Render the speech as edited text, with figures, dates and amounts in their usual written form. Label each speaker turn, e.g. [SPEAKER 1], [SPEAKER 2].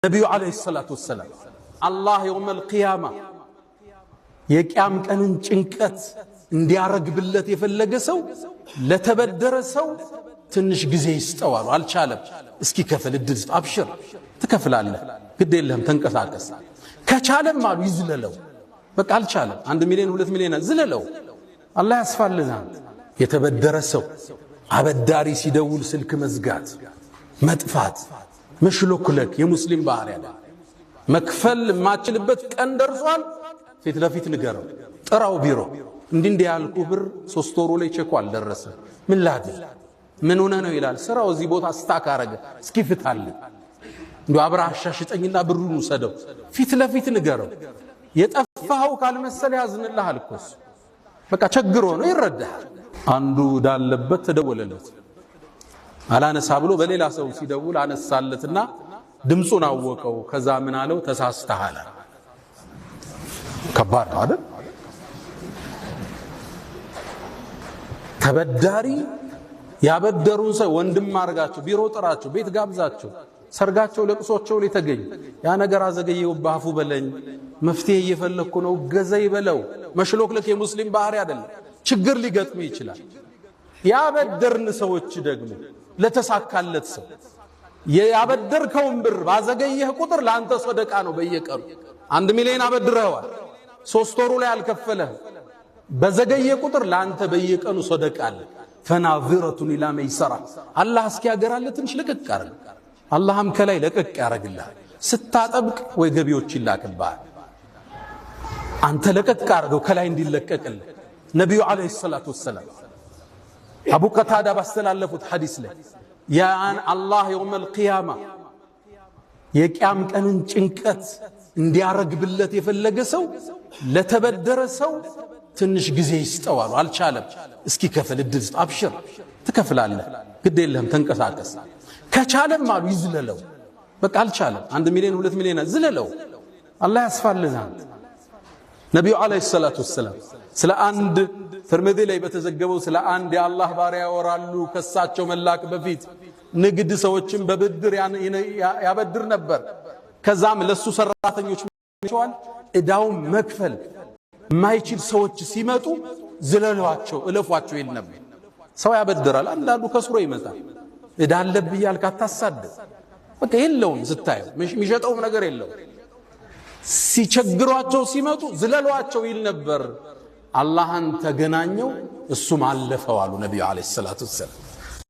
[SPEAKER 1] ነቢዩ ዓለይሂ ሰላቱ ወሰላም አላህ የውመል ቂያማ የቅያም ቀንን ጭንቀት እንዲያረግብለት የፈለገ ሰው ለተበደረ ሰው ትንሽ ጊዜ ይስጠው አሉ። አልቻለም። እስኪ ከፍል እድል ስጥ። አብሽር ትከፍላለህ፣ ግድ የለህም ተንቀሳቀስ። ከቻለም አሉ ይዝለለው። በቃ አልቻለም። 1 ሚሊዮን 2 ሚሊዮን ዝለለው። አላህ ያስፋልናል። የተበደረ ሰው አበዳሪ ሲደውል ስልክ መዝጋት፣ መጥፋት፣ መሽሎክለክ የሙስሊም ባህሪ ያለ መክፈል የማችልበት ቀን ደርሷል። ፊት ለፊት ንገረው፣ ጥራው ቢሮ እንዲህ እንዲህ ያልኩህ ብር 3 ወሩ ላይ ቼኩ አልደረሰ፣ ምን ላድርግ? ምን ሆነህ ነው ይላል። ስራው እዚህ ቦታ stuck አረገ፣ እስኪ ፍታልኝ፣ እንዲሁ አብረህ አሻሽጠኝና ብሩን ውሰደው። ፊት ለፊት ንገረው። የጠፋኸው ካልመሰለ ያዝንልሃል እኮ እሱ። በቃ ቸግሮ ነው ይረዳሃል። አንዱ ዳለበት ተደወለለት፣ አላነሳ ብሎ በሌላ ሰው ሲደውል አነሳለትና ድምፁን አወቀው። ከዛ ምን አለው? ተሳስተሃል። ከባድ ነው አይደል? ተበዳሪ ያበደሩን ሰው ወንድም አድርጋቸው፣ ቢሮ ጥራቸው፣ ቤት ጋብዛቸው፣ ሰርጋቸው፣ ለቅሶቸው ላይ ተገኝ። ያ ነገር አዘገየው ባፉ በለኝ፣ መፍትሄ እየፈለግኩ ነው፣ ገዘ ይበለው። መሽሎክለክ የሙስሊም ባህሪ አይደለም። ችግር ሊገጥም ይችላል። ያበደርን ሰዎች ደግሞ ለተሳካለት ሰው ያበደርከውን ብር ባዘገየህ ቁጥር ለአንተ ሰደቃ ነው። በየቀኑ 1 ሚሊዮን አበድረኸዋል፣ 3 ወሩ ላይ አልከፈለህም። በዘገየ ቁጥር ለአንተ በየቀኑ ሰደቃ አለ። ፈናዚረቱን ኢላ መይሰራ አላህ እስኪያገራልህ ትንሽ ለቀቅ አርግ። አላህም ከላይ ለቀቅ ያደርግልሃል። ስታጠብቅ ወይ ገቢዎች ይላክብሃል። አንተ ለቀቅ አርገው ከላይ እንዲለቀቅልህ። ነቢዩ ዓለይሂ ሰላቱ ወሰላም አቡ ቀታዳ ባስተላለፉት ሐዲስ ላይ ያን አላህ የውመል ቂያማ የቅያም ቀንን ጭንቀት እንዲያረግብለት የፈለገ ሰው ለተበደረ ሰው ትንሽ ጊዜ ይስጠው አሉ። አልቻለም። እስኪ ከፍል እድል ስጥ። አብሽር ትከፍላለህ፣ ግድ የለህም ተንቀሳቀስ። ከቻለም አሉ ይዝለለው። በቃ አልቻለም። 1 ሚሊዮን 2 ሚሊዮን ዝለለው። አላህ ያስፋልናል። ነቢዩ ዓለይሂ ሰላቱ ወሰላም ስለ አንድ ትርሚዚ ላይ በተዘገበው ስለ አንድ የአላህ ባሪያ ያወራሉ። ከሳቸው መላክ በፊት ንግድ ሰዎችን በብድር ያበድር ነበር። ከዛም ለሱ ሰራተኞች ቸዋል እዳውን መክፈል የማይችል ሰዎች ሲመጡ ዝለሏቸው፣ እለፏቸው ይል ነበር። ሰው ያበድራል። አንዳንዱ ከስሮ ይመጣል። እዳ አለብህ እያልክ አታሳድድ። በቃ የለውም፣ ስታየው የሚሸጠውም ነገር የለውም። ሲቸግሯቸው ሲመጡ ዝለሏቸው ይል ነበር። አላህን ተገናኘው፣ እሱም አለፈው አሉ ነቢዩ ዓለይሂ ሰላቱ ወሰላም።